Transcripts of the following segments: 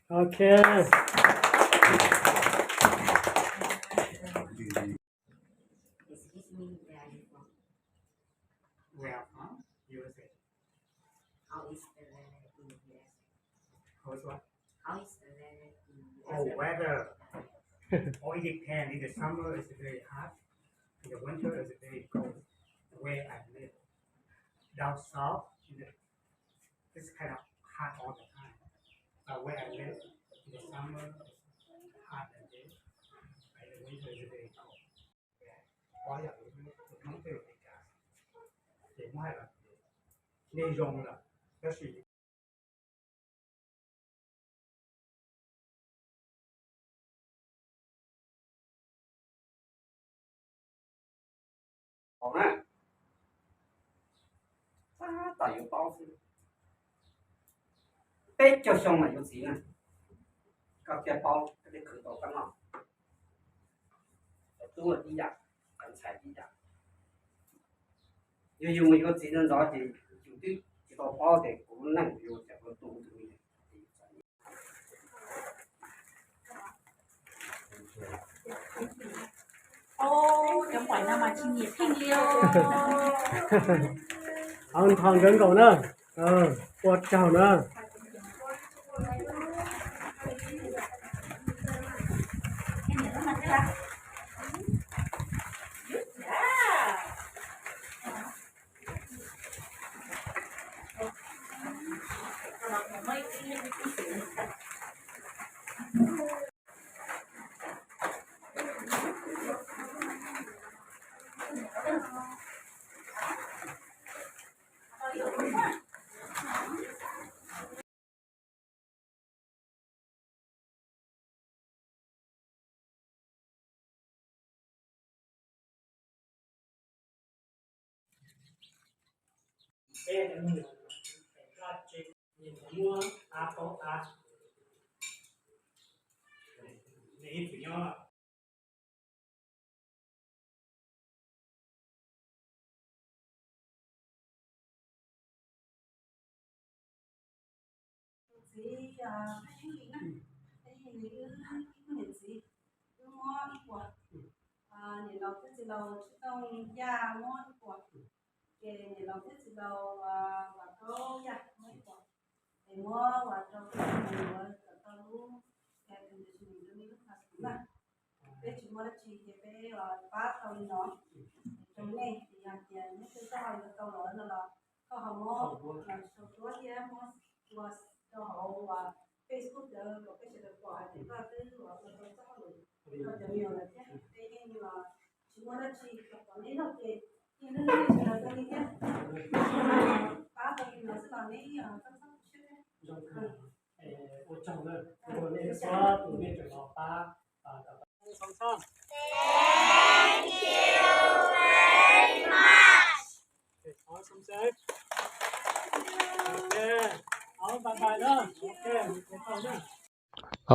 Ok. Where from? U S A. How is the weather in U S A? Oh, weather. Oh, it depends. In the summer, it's very hot. In the winter, it's very cold. Where I live, down south, in the It's kind of hot all the time. But where I live, in the summer, it's hot and day. But in the winter, it's very cold. Pab yog tus Hmoob tej lus Meskas, ces muab hais los nej zoo lawm, tab sis na, tab tom yuav paub xwb. Peb caug xyoo mas yuav txiv na, koj thiaj paub, koj thiaj khwv tau koj noj. Cov tub tib yam, cov ntxhais tib yam. Yog yus mus yuav txiv ntxov ntxov ces yus twb tsis tau paub tias kuv lub neej yus cov tus tus Ov, nkhaus nkawd nkaus na, ua tsaug na. Txiv, Thaj Yeeb Lis na, Thaj Yeeb Lis wb ib tug niam txiv, wb muab ib puas. Niam laus thiab txiv laus Tswv Tooj Yaj muab ib puas, ces niam laus thiab txiv laus Vam Kaub Yaj muab ib puas. Es muab uas rau peb tus me nyuam kom tau lub air conditioning rau nej lub classroom na. Peb tsis muaj dab tsi ces peb pab tau li no rau nej. Yog hais tias neb twb txoj hauj lwm tau los no los koj ho muab sau tuab thiab muab ua rau hauv uas Facebook ntawd kom peb sawv daws pom hais tias koj twb ua tau txoj hauj lwm rau cov me nyuam lawm thiab. Peb yeej tsis muaj dab tsi, kom neb noj ces yeej neb sawv daws tau li thiab. Pab tau li no xwb los neb txhob txhob tu siab thiab. Ua tsaug na, ua nej txhua tus nej tseem los pab.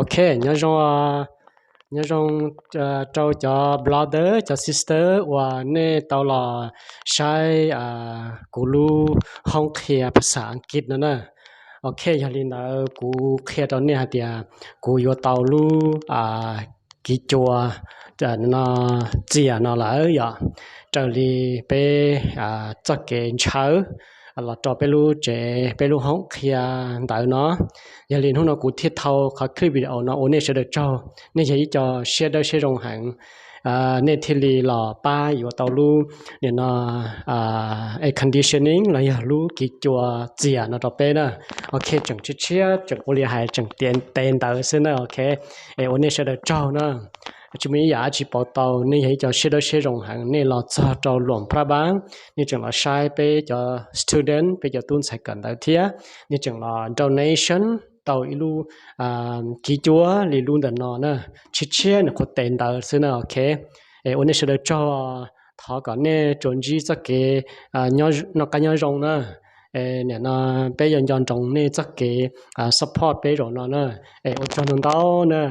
Ok, nyob zoo, nyob zoo rau cov brother, cov sister uas nej tau los saib kuv lub hoob qhia phas xas Askiv no na. Ok, yog li ntawd kuv qhia rau nej hais tias kuv yuav tau lub kiv cua no txias no lawm yom, raws li peb txoj kev ntshaw los rau peb lub tsev, peb lub hoob qhia ntawv no. Yog li hnub no kuv thiaj thau qhov clip video no ua nej sawv daws tsaug, nej yog ib co siab dawb siab zoo heev, nej thiaj li los pab yuav tau lub nim no air conditioning los yog lub kiv cua txias no rau peb na. Ok, tseem tshiab tshiab tseem ua li hais tseem tes ntawd xwb na. Ok, es ua nej sawv daws tsaug na. Tsis muaj ib yam dab tsi pauv tau, nej yog ib co siab dawb siab zoo heev, nej los txog rau Luam Prabang, nej tseem los saib peb cov student, peb cov tub ntxhais kawm ntawv thiab, nej tseem los donation tau ib lub kiv cua li lub ntawm no na. Tshiab tshiab nws qhuav tes ntawd xwb na. Ok, es ua nej sawv daws tsaug, thov kom nej tsuas ntsib txoj kev noj qab nyob zoo na. Nim no peb yuav nco ntsoov nej txoj kev support peb zaum no na. Es ua tsaug ntau ntau na.